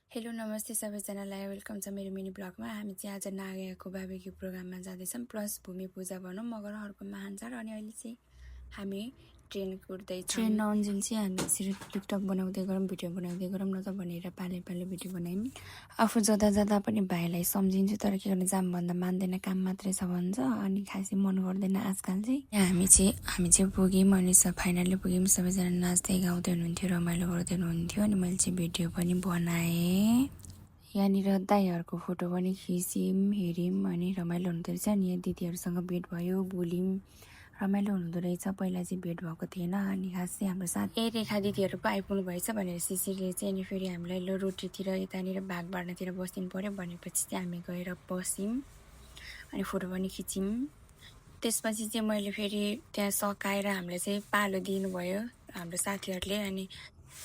Hello नमस्ते सबैजनालाई welcome छ मेरो मिनी ब्लगमा। हामी चाहिँ आज नागयाको बाबेक्यू प्रोग्राममा जाँदैछौँ, प्लस भूमि पूजा भनौँ मगरहरूको महान चाड। अनि अहिले चाहिँ हामी ट्रेन कुर्दैछौँ। ट्रेन नआउन्जेल चाहिँ हामी यसरी टिकटक बनाउँदै गरौँ, भिडियो बनाउँदै गरौँ न त भनेर पाले पाले भिडियो बनायौँ। आफू जता जाँदा पनि भाइलाई सम्झिन्छु, तर के गर्ने जाम भन्दा मान्दैन, काम मात्रै छ भन्छ। अनि खासै मन गर्दैन आजकल चाहिँ। हामी चाहिँ पुग्यौँ अनि फाइनल्ली पुग्यौँ। सबैजना नाच्दै गाउँदै हुनुहुन्थ्यो, रमाइलो गर्दै हुनुहुन्थ्यो। अनि मैले चाहिँ भिडियो पनि बनाएँ। यहाँनिर दाईहरूको फोटो पनि खिच्यौँ, हेऱ्यौँ अनि रमाइलो हुँदो रहेछ। अनि यहाँ दिदीहरूसँग भेट भयो, बोल्यौँ, रमाइलो हुँदो रहेछ। पहिला चाहिँ भेट भएको थिएन। अनि खास चाहिँ हाम्रो साथ रेखा दिदीहरू पो आइपुग्नु भएछ भनेर सिसिरले चाहिँ अनि फेरि हामीलाई लो रोटीतिर यतानिर भाग बाँड्नतिर बसिदिनु पऱ्यो भनेपछि चाहिँ हामी गएर बस्यौँ अनि फोटो पनि खिच्यौँ। त्यसपछि चाहिँ मैले फेरि त्यहाँ सकाएर हामीलाई चाहिँ पालो दिनुभयो हाम्रो साथीहरूले। अनि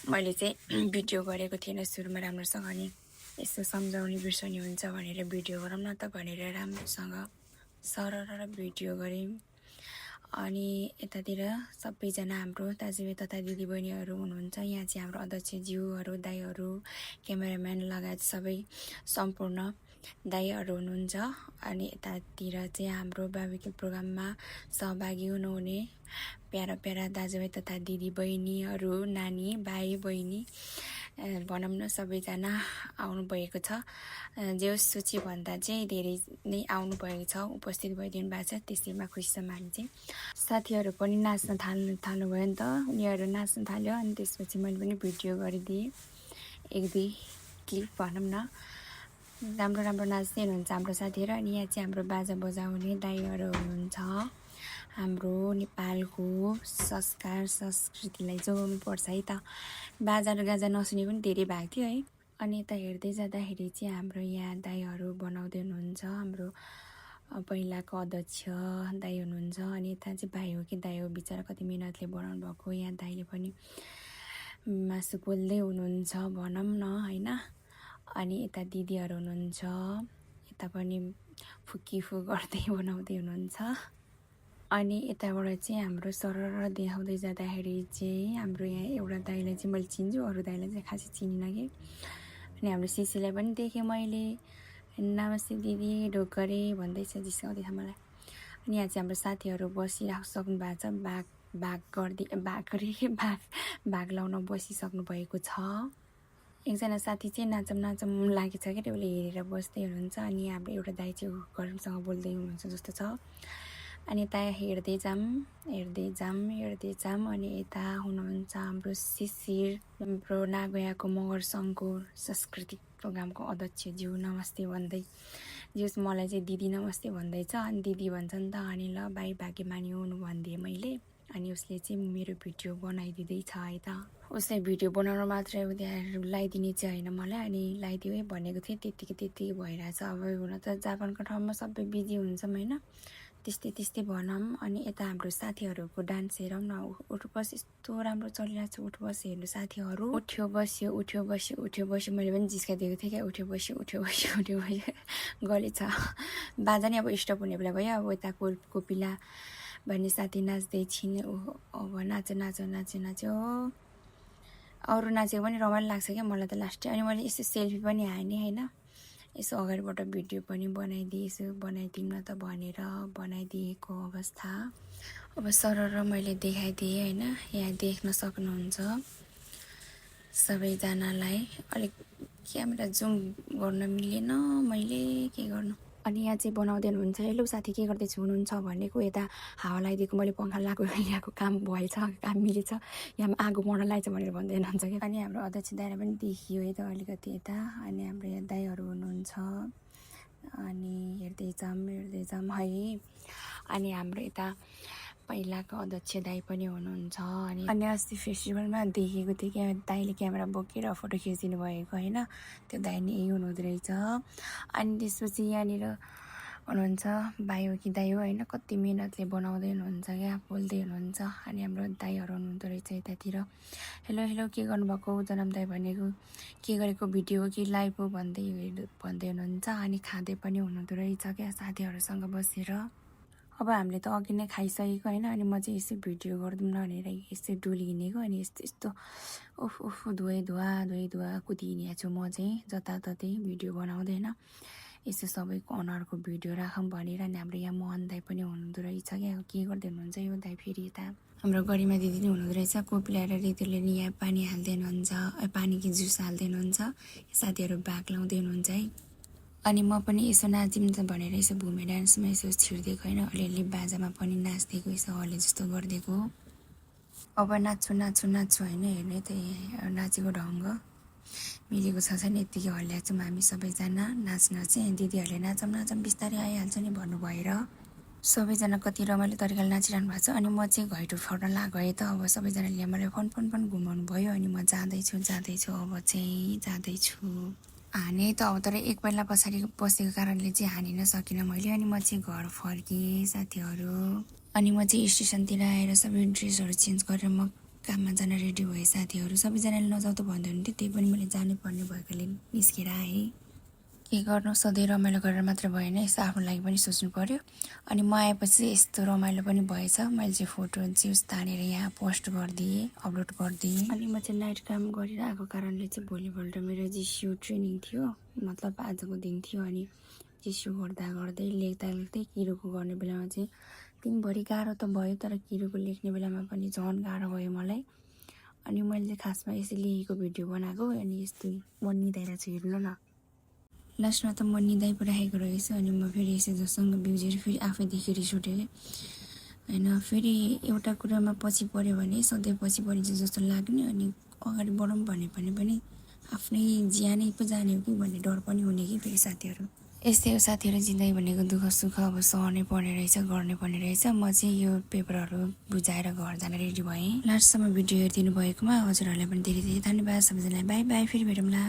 मैले चाहिँ भिडियो गरेको थिएन सुरुमा राम्रोसँग। अनि यसो सम्झाउने बिर्सनी हुन्छ भनेर भिडियो गरौँ न त भनेर राम्रोसँग सरर भिडियो गरेँ। अनि यतातिर सबैजना हाम्रो दाजुभाइ तथा दिदीबहिनीहरू हुनुहुन्छ। यहाँ चाहिँ हाम्रो अध्यक्षज्यूहरू, दाईहरू, क्यामेराम्यान लगायत सबै सम्पूर्ण दाईहरू हुनुहुन्छ। अनि यतातिर चाहिँ हाम्रो बाबेक्यू प्रोग्राममा सहभागी हुनुहुने प्यारा प्यारा दाजुभाइ तथा दिदीबहिनीहरू, नानी भाइ बहिनी भनौँ न सबैजना आउनुभएको छ। जे सूचीभन्दा चाहिँ धेरै नै आउनुभएको छ, उपस्थित भइदिनु भएको छ। त्यसैमा खुसी छौँ हामी चाहिँ। साथीहरू पनि नाच्न थाल्नुभयो नि त, उनीहरू नाच्न थाल्यो। अनि त्यसपछि मैले पनि भिडियो गरिदिएँ, एक दुई क्लिप भनौँ न। राम्रो राम्रो नाच्दै हुनुहुन्छ हाम्रो साथीहरू। अनि यहाँ चाहिँ हाम्रो बाजा बजाउने दाईहरू हुनुहुन्छ। हाम्रो नेपालको संस्कार संस्कृतिलाई जोगाउनुपर्छ है त। बाजा र गाजा नसुने पनि धेरै भएको थियो है। अनि यता हेर्दै जाँदाखेरि चाहिँ हाम्रो यहाँ दाईहरू बनाउँदै हुनुहुन्छ। हाम्रो पहिलाको अध्यक्ष दाई हुनुहुन्छ। अनि यता चाहिँ भाइ हो कि दाई हो, बिचरा कति मिहिनेतले बनाउनु भएको। यहाँ दाईले पनि मासु पोल्दै हुनुहुन्छ भनौँ न होइन। अनि यता दिदीहरू हुनुहुन्छ, यता पनि फुकिफु गर्दै बनाउँदै हुनुहुन्छ। अनि यताबाट चाहिँ हाम्रो सरर देखाउँदै जाँदाखेरि चाहिँ हाम्रो यहाँ एउटा दाईलाई चाहिँ मैले चिन्छु, अरू दाईलाई चाहिँ खासै चिनिनँ कि। अनि हाम्रो सिसीलाई पनि देखेँ मैले, नमस्ते दिदी ढोकरे भन्दैछ, जिस्काउँदैछ मलाई। अनि यहाँ चाहिँ हाम्रो साथीहरू बसिसक्नु भएको छ, भाग लाउन बसिसक्नु भएको छ। एकजना साथी चाहिँ नाचौँ लागेको छ क्या, उसले हेरेर बस्दै हुनुहुन्छ। अनि हाम्रो एउटा दाई चाहिँ घरसँग बोल्दै हुनुहुन्छ जस्तो छ। अनि यता हेर्दै जाऊँ। अनि यता हुनुहुन्छ हाम्रो शिशिर, हाम्रो नागयाको मगर सङ्घको सांस्कृतिक प्रोग्रामको अध्यक्षज्यू, नमस्ते भन्दै। जस मलाई चाहिँ दिदी नमस्ते भन्दैछ। अनि दिदी भन्छ नि त। अनि ल भाइ भाग्यमानी हुनु भनिदिएँ मैले। अनि उसले चाहिँ मेरो भिडियो बनाइदिँदैछ है त। उसले भिडियो बनाउन मात्रै लगाइदिने चाहिँ होइन मलाई, अनि लगाइदियो है भनेको थिएँ, त्यत्तिकै भइरहेछ। अब हुन त जापानको ठाउँमा सबै बिजी हुन्छौँ होइन, त्यस्तै भनौँ। अनि यता हाम्रो साथीहरूको डान्स हेरौँ न, उठ बस यस्तो राम्रो चलिरहेको छ। उठ बस हेर्नु साथीहरू, उठ्यो बस्यो। मैले पनि जिस्काइदिएको थिएँ क्या, उठ्यो बस्यो गली छ। बाजा नि अब स्टप हुने बेला भयो। अब यता कोपिला भन्ने साथी नाच्दै छिन्। अब नाच्यो अरू नाचेको पनि रमाइलो लाग्छ क्या मलाई त लास्टै। अनि मैले यसो सेल्फी पनि हानेँ होइन, यसो अगाडिबाट भिडियो पनि बनाइदिएँ, यसो बनाइदिउँ न त भनेर बनाइदिएको अवस्था। अब सरर मैले देखाइदिएँ होइन, यहाँ देख्न सक्नुहुन्छ सबैजनालाई। अलिक क्यामेरा जुम गर्न मिलेन मैले, के गर्नु। अनि यहाँ चाहिँ बनाउँदै हुनुहुन्छ। हेलो साथी के गर्दैछु हुनुहुन्छ भनेको, यता हावा लगाइदिएको मैले पङ्खा ल्याएको काम भएछ, काम मिलेछ, यहाँ आगो मर्न लागेछ भनेर भन्दै हुनुहुन्छ क्या। अनि हाम्रो अध्यक्ष दाइलाई पनि देखियो है त अलिकति यता। अनि हाम्रो यहाँ दाईहरू हुनुहुन्छ। अनि हेर्दै जाऊँ है। अनि हाम्रो यता पहिलाको अध्यक्ष दाई पनि हुनुहुन्छ। अनि अस्ति फेस्टिभलमा देखेको थिएँ क्या, दाईले क्यामेरा बोकेर फोटो खिचिदिनु भएको होइन, त्यो दाई नै यही हुनुहुँदो रहेछ। अनि त्यसपछि यहाँनिर हुनुहुन्छ भाइ हो कि दाई हो होइन, कति मिहिनेतले बनाउँदै हुनुहुन्छ क्या, बोल्दै हुनुहुन्छ। अनि हाम्रो दाईहरू हुनुहुँदो रहेछ यतातिर। हेलो के गर्नुभएको जनम दाई भनेको, के गरेको भिडियो हो कि लाइभ हो भन्दै हुनुहुन्छ। अनि खाँदै पनि हुनुहुँदो रहेछ क्या साथीहरूसँग बसेर। अब हामीले त अघि नै खाइसकेको होइन अनि म चाहिँ यसो भिडियो गरिदिउँ न भनेर यसो डोली हिँडेको अनि यस्तो यस्तो उफ उफ धोए कुदिहिँडेको छु म चाहिँ जताततै भिडियो बनाउँदैन यसो सबैको अनुहारको भिडियो राखौँ भनेर अनि हाम्रो यहाँ मोहन दाई पनि हुनुहुँदो रहेछ क्या के गर्दै हुनुहुन्छ यो दाई फेरि यता हाम्रो गरिमा दिदी नै हुनुहुँदो रहेछ कोपी ल्याएर रितुले नि यहाँ पानी हाल्दै हुनुहुन्छ पानीको जुस हाल्दै हुनुहुन्छ साथीहरू भाग लाउँदै हुनुहुन्छ है अनि म पनि यसो नाचिम त भनेर यसो भूमि डान्समा यसो छिर्दिएको होइन अलिअलि बाजामा पनि नाच्दिएको यसो हल्ले जस्तो गरिदिएको अब नाच्छु होइन हेर्ने त नाचेको ढङ्ग मिलेको छ नि यत्तिकै हल्ल्याएको छौँ हामी सबैजना नाच्न चाहिँ दिदीहरूले नाचौँ बिस्तारै आइहाल्छ नि भन्नु भएर सबैजना कति रमाइलो तरिकाले नाचिरहनु भएको छ अनि म चाहिँ घैँटो फर्न गएँ त अब सबैजनाले मलाई फन घुमाउनु भयो अनि म जाँदैछु अब चाहिँ जाँदैछु हाने त अब तर एक बेला पछाडि बसेको कारणले चाहिँ हानिन सकिनँ मैले अनि म चाहिँ घर फर्केँ साथीहरू अनि म चाहिँ स्टेसनतिर आएर सबै ड्रेसहरू चेन्ज गरेर म काममा जान रेडी भएँ साथीहरू सबैजनाले नजाऊ त भन्दै हुनुहुन्थ्यो त्यही पनि मैले जानै पर्ने भएकोले निस्केर आएँ के गर्नु सधैँ रमाइलो गरेर मात्र भएन यसो आफ्नो लागि पनि सोच्नु पर्यो अनि म आएपछि यस्तो रमाइलो पनि भएछ मैले चाहिँ फोटो चाहिँ तानेर यहाँ पोस्ट गरिदिएँ अपलोड गरिदिएँ अनि म चाहिँ नाइट काम गरेर आएको कारणले चाहिँ भोलिपल्ट मेरो जिस्यु ट्रेनिङ थियो मतलब आजको दिन थियो अनि जिस्यु गर्दै लेख्दै किरोको गर्ने बेलामा चाहिँ दिनभरि गाह्रो त भयो तर किरोको लेख्ने बेलामा पनि झन् गाह्रो भयो मलाई अनि मैले चाहिँ खासमा यसरी लेखेको भिडियो बनाएको अनि यस्तो म निदाएर चाहिँ हेर्नु न लास्टमा त म निदाइ पो राखेको रहेछ अनि म फेरि यसो जसँग बिउजेर फेरि आफैदेखि रिस उठेँ होइन फेरि एउटा कुरामा पछि पऱ्यो भने सधैँ पछि परिन्छ जस्तो लाग्ने अनि अगाडि बढौँ भने पनि आफ्नै ज्यानै पो जाने हो कि भन्ने डर पनि हुने कि फेरि साथीहरू यस्तै हो साथीहरू जिन्दगी भनेको दुःख सुख अब सहनै पर्ने रहेछ गर्नै पर्ने रहेछ म चाहिँ यो पेपरहरू बुझाएर घर जान रेडी भएँ लास्टसम्म भिडियो हेरिदिनु भएकोमा हजुरहरूलाई पनि धेरै धेरै धन्यवाद सबैजनालाई बाई बाई फेरि भेटौँला